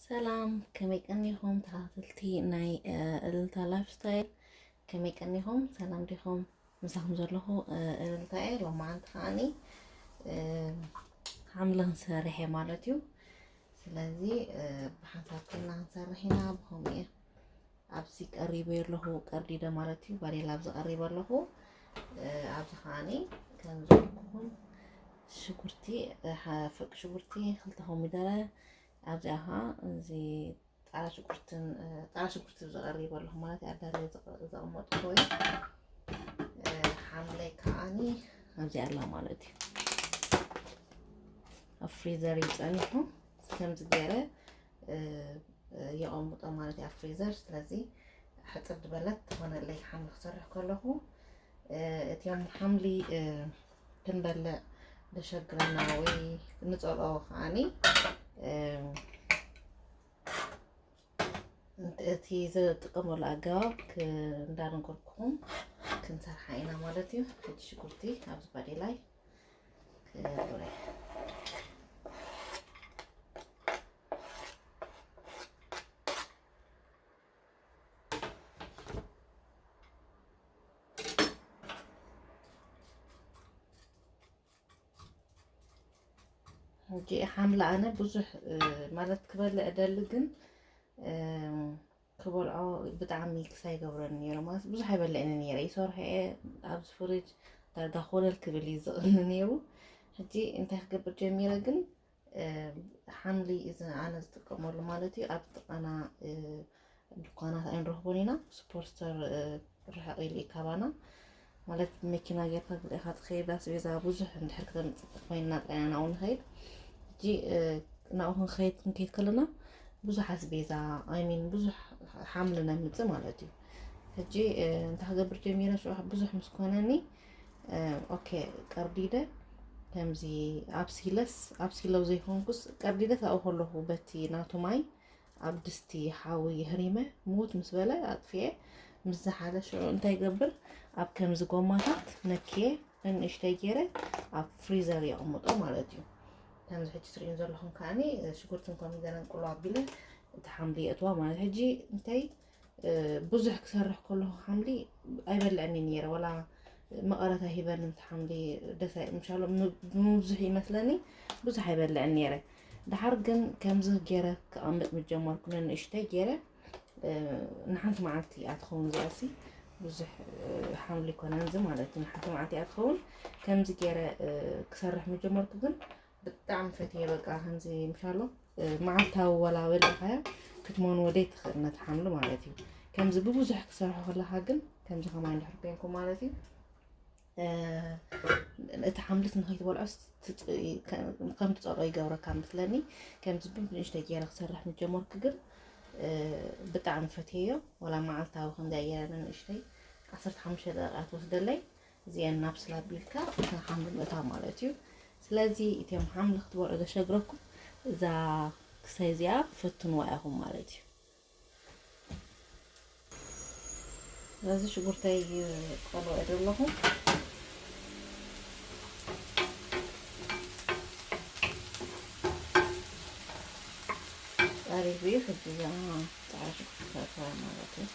ሰላም፣ ከመይ ቀኒኹም ተኸታተልቲ ናይ፣ እ፣ እልልታ ላይፍ ስታይል? ከመይ ቀኒኹም? ሰላም ዲኹም? ምሳኹም ዘለኹ፣ እ፣ እልልታ እየ። ሎማዓንቲ ከዓኒ፣ እ፣ ሓምሊ ክንሰርሕ እየ ማለት እዩ። ስለዚ፣ እ፣ ብሓንሳብ ኮይና ክንሰርሕ ኢና። ብኸምኡ እየ ኣብዚ ቀሪበ ኣለኹ፣ ቀርዲደ ማለት እዩ። ባዴላ ኣብዚ ቀሪበ ኣለኹ። እ፣ ኣብዚ ከዓኒ ከም ዝበልኩኹም ሽጉርቲ፣ እ፣ ሓ-፣ ፍርቂ ሽጉርቲ፣ ክልተ ኮሚደረ፣ ኣብዚኣ ኸዓ እዚ ፃዕዳ ሽጉርትን፣ እ፣ ፃዕዳ ሽጉርቲ ዝቐሪበ ኣለኹ ማለት እዩ። ኣዳለ ዘቐ-፣ ዘቐመጥኩ እዩ። እ፣ ሓምለይ ከዓኒ ኣብዚኣ ኣላ ማለት እዩ። ኣብ ፍሪዘር እዩ ጸኒሑ። ከምዚ ገይረ፣ እ፣ እ፣ የቐምጦ ማለት እዩ ኣብ ፍሪዘር። ስለዚ ሕጽር ዝበለት ትኾነለይ ሓምሊ ክሰርሕ ከለኹ፣ እ፣ እቲኦም ሓምሊ፣ እ፣ ክንበልዕ ዘሸግረና ወይ ንጸልኦ ከዓኒ፣ እ፣ እቲ ዝጥቀመሉ ኣገባብ ክ-፣ እንዳነገርኩኹም ክንሰርሓ ኢና ማለት እዩ። ሕጂ ሽጉርቲ ኣብዚ ባዴላይ ክቕረ። ሕጂ ሓምሊ ኣነ ብዙሕ፣ እ፣ ማለት ክበልዕ እደሊ፣ ግን፣ እ፣ ክበልዖ ብጣዕሚ ክሳይ ይገብረኒ ነይሩ። ማለት ብዙሕ ኣይበልዕን ነይረ። ይሰርሖ እየ ኣብዚ ፍሪጅ ዳርጋ ኮለል ክብል እዩ ዝቕኒ ነይሩ። ሕጂ እንታይ ክገብር ጀሚረ ግን፣ እ፣ ሓምሊ እዚ ኣነ ዝጥቀመሉ ማለት እዩ። ኣብ ጥቓና፣ እ፣ ድኳናት ኣይንረኽቦን ኢና። ሱፐር ስቶር፣ እ፣ ርሕቕ ኢሉ እዩ ካባና። ማለት ብመኪና ጌርካ ኢኻ ትኸይድ፣ ኣስቤዛ ብዙሕ እንድሕር ክተምጽእ ኮይንና ጥራይ ኢና ናብኡ ንኸይድ። ሕጂ፣ እ፣ ናብኡ ክንኸይድ፣ ክንከይድ ከለና ብዙሕ ኣስቤዛ፣ ኣይ ሚን ብዙሕ ሓምሊ ነምጽእ ማለት እዩ። ሕጂ፣ እ፣ እንታይ ክገብር ጀሚረ ሽዑ ብዙሕ ምስ ኮነኒ፣ እ፣ ኦኬ፣ ቀርዲደ ከምዚ ኣብሲለስ፣ ኣብሲለው ዘይኮንኩስ ቀርዲደ ካብኡ ከለኹ በቲ ናቱ ማይ ኣብ ድስቲ ሓዊ የህሪመ፣ ምውት ምስ በለ ኣጥፍኤ፣ ምስ ዝሓለ ሽዑ እንታይ ይገብር፣ ኣብ ከምዚ ጎማታት ነክየ ንእሽተይ ገይረ ኣብ ፍሪዘር የቕምጦ ማለት እዩ። ከምዚ ሕጂ ትርእዩን ዘለኹም ከዓኒ ሽጉርትን ኮሚደረን ቁሎ ኣቢለ እቲ ሓምሊ የእትዋ ማለት። ሕጂ እንታይ፣ እ፣ ብዙሕ ክሰርሕ ከለኹ ሓምሊ ኣይበልዕን እየ ነይረ፣ ወላ መቐረት ኣይህበንን። እቲ ሓምሊ ደስ ኣይ-፣ ምሻሎ ም-፣ ብምብዝሑ ይመስለኒ ብዙሕ ኣይበልዕን ነይረ። ደሓር ግን ከምዚ ገይረ ክቐምጥ ምስ ጀመርኩ፣ ንንእሽተይ ገይረ፣ እ፣ ንሓንቲ መዓልቲ እያ ትኸውን እዚኣሲ፣ ብዙሕ፣ እ፣ ሓምሊ ኣይኮነን እዚ ማለት እዩ። ንሓንቲ መዓልቲ እያ ትኸውን። ከምዚ ገይረ፣ እ፣ ክሰርሕ ምስ ጀመርኩ ግን ብጣዕሚ ፈትየ። በቃ ከምዚ ምሻሎ፣ እ፣ መዓልታዊ ወላ በሊዕኻዮ ክትመንዎ ዘይትኽእል ነቲ ሓምሊ ማለት እዩ። ከምዚ ብብዙሕ ክሰርሖ ከለኻ ግን ከምዚ ከማይ እንድሕር ኮይንኩም ማለት እዩ፣ እ፣ እቲ ሓምልስ ንኸይትበልዖስ ትጽ-፣ ከ-፣ ከም ትጸልኦ ይገብረካ መስለኒ። ከምዚ ብንእሽተይ ገይረ ክሰርሕ ምስ ጀመርኩ ግን፣ እ፣ ብጣዕሚ ፈትየዮ። ወላ መዓልታዊ ከምዚኣ ገይረ ንእሽተይ ዓሰርተ ሓሙሽተ ደቂቃ ትወስደለይ። እዚአን ናብ ስላ ኣቢልካ እተን ሓምሊ ምእታው ማለት እዩ። ስለዚ እቲኦም ሓምሊ ክትበልዑ ዘሸግረኩም እዛ ክሳይ እዚኣ ፈትንዋ ኢኹም ማለት እዩ። ስለዚ ሽጉርተይ ቆልዖ ዘለኹ ቀሪቡ እዩ። ሕጂ እዛ ጻዕዳ ሽጉርቲ ፈትዋ ማለት እዩ።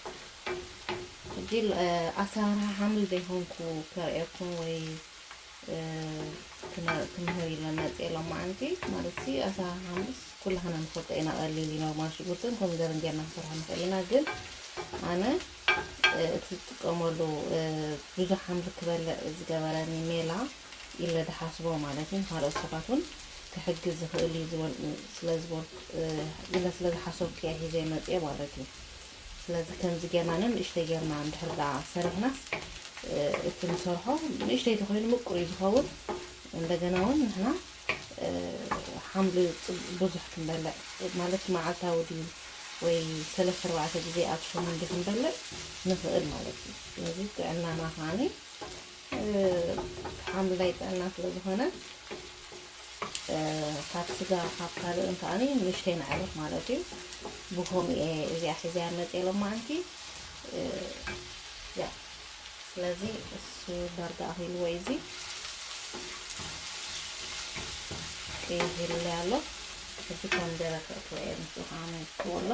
ሕጂ፣ እ፣ ኣሰራርሓ ሓምሊ ዘይኮንኩ ከርእየኩም ወይ፣ እ፣ ክመ-፣ ክምህር ኢለ መጽእ ሎማዓንቲ። ማለትሲ ኣሰራርሓ ሓምሊስ ኩላህና ንፈልጦ ኢና፣ ቀሊል እዩ። ኖርማል ሽጉርትን ኮሚደርን ጌርና ክንሰርሖ ንኽእል ኢና። ግን ኣነ፣ እ፣ እቲ ዝጥቀመሉ፣ እ፣ ብዙሕ ሓምሊ ክበልዕ ዝገበረኒ ሜላ ኢለ ዝሓስቦ ማለት እዩ። ንኻልኦት ሰባት እውን ክሕግዝ ዝኽእል እዩ ዝበል-፣ ስለ ዝበልኩ፣ እ፣ ኢለ ስለ ዝሓሰብኩ እየ ሒዘ መፅየ ማለት እዩ። ስለዚ ከምዚ ጌርና ነንእሽተይ ጌርና እንድሕር ደኣ ሰሪሕናስ፣ እ፣ እቲ ንሰርሖ ንእሽተይ ተኾይኑ ምቁር እዩ ዝኸውን። እንደገና እውን ንሕና፣ እ፣ ሓምሊ ጽብ-፣ ብዙሕ ክንበልዕ ማለት መዓልታዊ ድዩ ወይ ሰለስተ ኣርባዕተ ግዜ ኣብ ሰሙን ድዩ ክንበልዕ ንኽእል ማለት እዩ። ስለዚ ጥዕናና ከዓኒ እ፣ ሓምላይ ጥዕና ስለ ዝኾነ፣ እ፣ ካብ ስጋ ካብ ካልእን ከዓኒ ንእሽተይ ነዕርፍ ማለት እዩ። ብኸምኡ እየ እዚኣ ሒዘያ መፅየ ሎማዓንቲ። እ፣ ያ፣ ስለዚ እሱ ዳርጋ ኣኺልዎ እዩ እዚ። ቀይሕ ይልለይ ኣሎ። እዚ ኮሚደረ ከእትዎ እየ ምስኡ ከዓመልክዎ ኣሎ።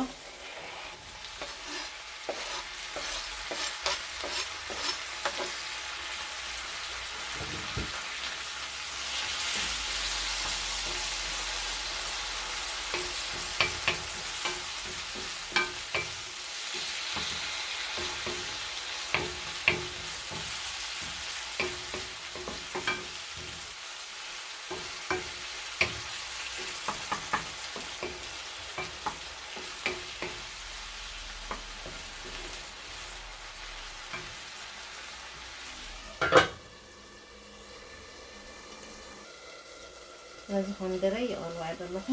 ስለዚ ኮሚደረይ ይቐልዋ ዘለኹ።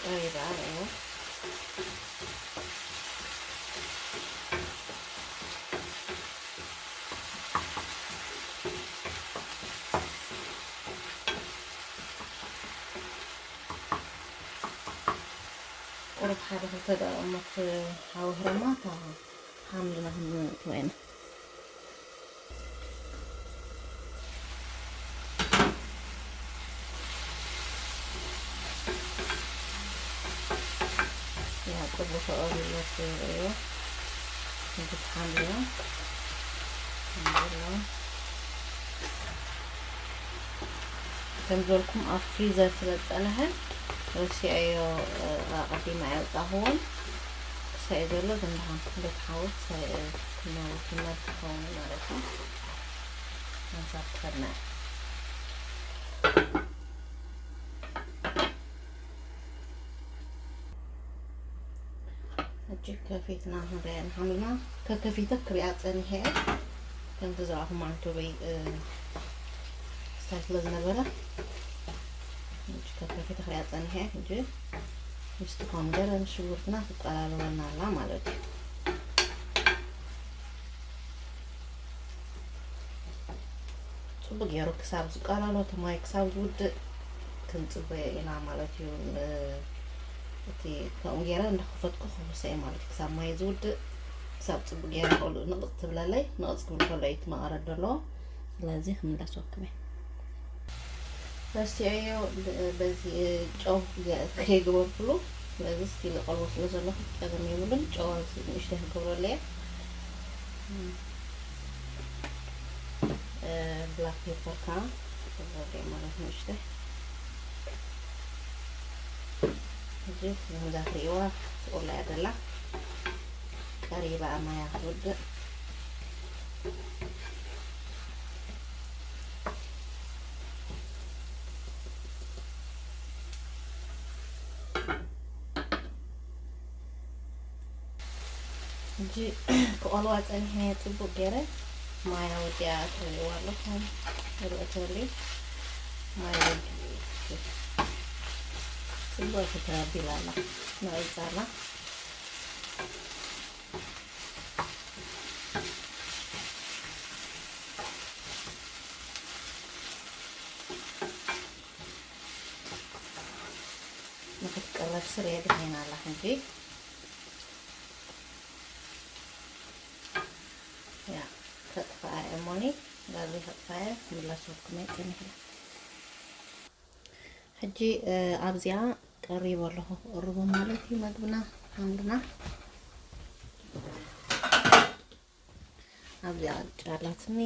ቀሪባ እዮ። ቁሩብ ሓደ ክልተ ደቂቕ እሞ ክሃውህረና እታ ሓምልና ክነእትዎ ኢና። ያ ጽቡቕ ተቐሪቡ ትርእዮ። ክንዲ ሓምልና። ከም ዝበልኩም ኣብ ፍሪዘር ስለ ዝጸንሐ ረሲዐዮ፣ እ፣ ኣቐዲመ ኣየውጻእኽዎን። ክሳይ ዘሎ ዝንድሓን በቲ ሓዊ ክሳይ፣ እ፣ ክናወት ክኸውን ማለት እዩ። ሓንሳብ ትኸድና እያ። ሕጂ ከፊትና ክንሪኣ ንሓምልና። ከከፊተ ክሪኣ ጸኒሐ እየ። ከምቲ ዝረኣኹም ኣንቶበይ፣ እ፣ ክሳይ ስለ ዝነበረ፣ ሕጂ ከከፊተ ክሪኣ ጸኒሐ እየ። ሕጂ ምስቲ ኮሚደረ ምስ ሽጉርትና ትቀላልወልና ኣላ ማለት እዩ። ጽቡቅ ገይሩ ክሳብ ዝቃላሎ፣ እቲ ማይ ክሳብ ዝውድእ ክንጽበዮ ኢና ማለት እዩ። እ፣ እቲ ከምኡ ገይረ እንዳኸፈትኩ ክኹሰ እየ ማለት እዩ። ክሳብ ማይ ዝውድእ፣ ክሳብ ጽቡቅ ገይረ ቆልኡ ንቕጽ ትብለለይ፣ ንቕጽ ክብል ከሎ እዩ እቲ መቐረት ዘለዎ። ስለዚ ክምለስ ወክመ። ረሲዐዮ ብ-፣ በዚ ጨው ገ-፣ ከይገበርኩሉ፣ ስለዚ ስቲል ቆልቦ ስለ ዘለኹ ጸገም የብሉን። ጨው ንእሽተይ ክገብረሉ እየ። እ፣ ብላክ ፔፐር ከኣ ክገብረሉ እየ ማለት ንእሽተይ። ሕጂ ከምዛ ትርእይዋ ትቑላዕ ዘላ ቀሪባ ማያ ክትውድእ። ሕጂ ክቐልዋ ጸኒሐ ጽቡቕ ገይረ ማያ ወዲኣ ትርእይዋ ኣለኹም። ርእ ተልዩ ማያ ወዲኡ ጽቡቕ ተተቢላ ኣላ። ንቕጻላ። ንክትቅረብ ስር የድሕና ኣላ ሕጂ። ያ፣ ከጥፋኣ እየ እሞኒ፣ ዳዚ ከጥፋኣ እየ፣ ክምለስ ወድኩም እየ፣ ጸኒሕና። ሕጂ፣ እ፣ ኣብዚኣ ቀሪቡ ኣለኹ፣ ክቕርቦ ማለት እዩ፣ መግብና፣ ሓምልና። ኣብዚኣ ጫላትኒ።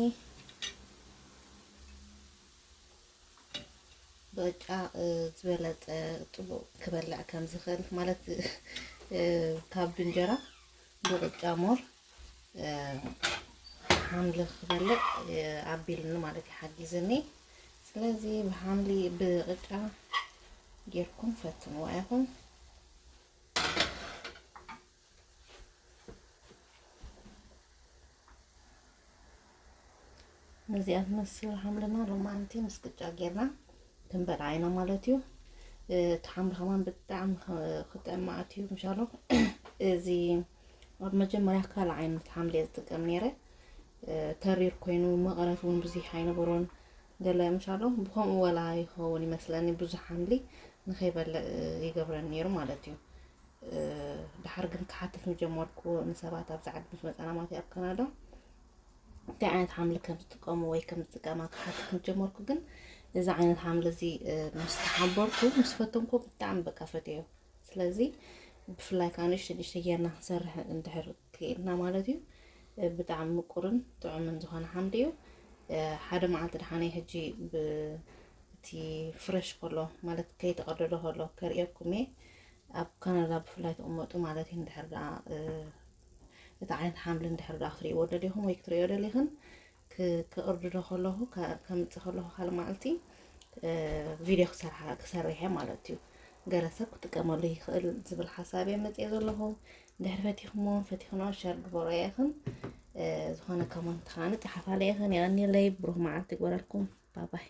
ብቅጫ፣ እ፣ ዝበለጸ ጽቡቅ ክበልዕ ከም ዝኽእል ማለት፣ እ፣ ካብ እንጀራ ብቅጫ ሞር፣ እ፣ ሓምሊ ክበልዕ፣ እ፣ ኣቢልኒ ማለት እዩ፣ ሓጊዝኒ። ስለዚ ብሓምሊ ብቅጫ ጌርኩም ፈትንዋ ኢኹም። ነዚኣ ትመስል ሓምልና ሎማዓንቲ ምስ ቅጫ ጌርና ክንበልዓ ኢና ማለት እዩ። እቲ ሓምሊ ከማን ብጣዕሚ ኽ-፣ ክጥዕም መዓት እዩ። ምሻሎ፣ እዚ ኣብ መጀመርያ ካልእ ዓይነት ሓምሊ እየ ዝጥቀም ነይረ። ተሪር ኮይኑ መቐረት እውን ብዙሕ ኣይነበሮን። ገለ ምሻሎ ብኸምኡ ወላ ይኸውን ይመስለኒ፣ ብዙሕ ሓምሊ ንኸይበልዕ ይገብረኒ ነይሩ ማለት እዩ። እ፣ ደሓር ግን ክሓትት ምጀመርኩ፣ ንሰባት ኣብዚ ዓዲ ምስ መጻና ማለት እዩ ኣብ ካናዳ፣ እንታይ ዓይነት ሓምሊ ከም ዝጥቀሙ ወይ ከም ዝጥቀማ ክሓትት ምጀመርኩ፣ ግን እዚ ዓይነት ሓምሊ እዚ ምስ ተሓበርኩ ምስ ፈተንኩ ብጣዕሚ በቃ ፈትዮ። ስለዚ ብፍላይ ከዓ ንእሽተ ንእሽተ ጌርና ክንሰርሕ እንድሕር ክኢልና ማለት እዩ፣ ብጣዕሚ ምቁርን ጥዑምን ዝኾነ ሓምሊ እዩ። ሓደ መዓልቲ ደሓነይ ሕጂ እቲ ፍረሽ ከሎ ማለት ከይተቐደዶ ከሎ ከርእየኩም እየ። ኣብ ካናዳ ብፍላይ ትቕመጡ ማለት እዩ። እንድሕር ደኣ እቲ ዓይነት ሓምሊ እንድሕር ደኣ ክትርእይዎ ደሊኹም ወይ ክትርእዮ ደሊኽን፣ ክቕርድዶ ከለኹ ከምፅእ ከለኹ ካልእ መዓልቲ ቪድዮ ክሰርሐ ማለት እዩ። ገለ ሰብ ክጥቀመሉ ይኽእል ዝብል ሓሳብ እየ መፅእ ዘለኹ። እንድሕር ፈቲኹሞ ፈቲኽኖ ሸር ግበሮ ኢኽን። ዝኾነ ኮመንት ከዓ ንፅሓፋለ ኢኽን። የቐኒለይ። ብሩህ መዓልቲ ይግበረልኩም። ባባይ።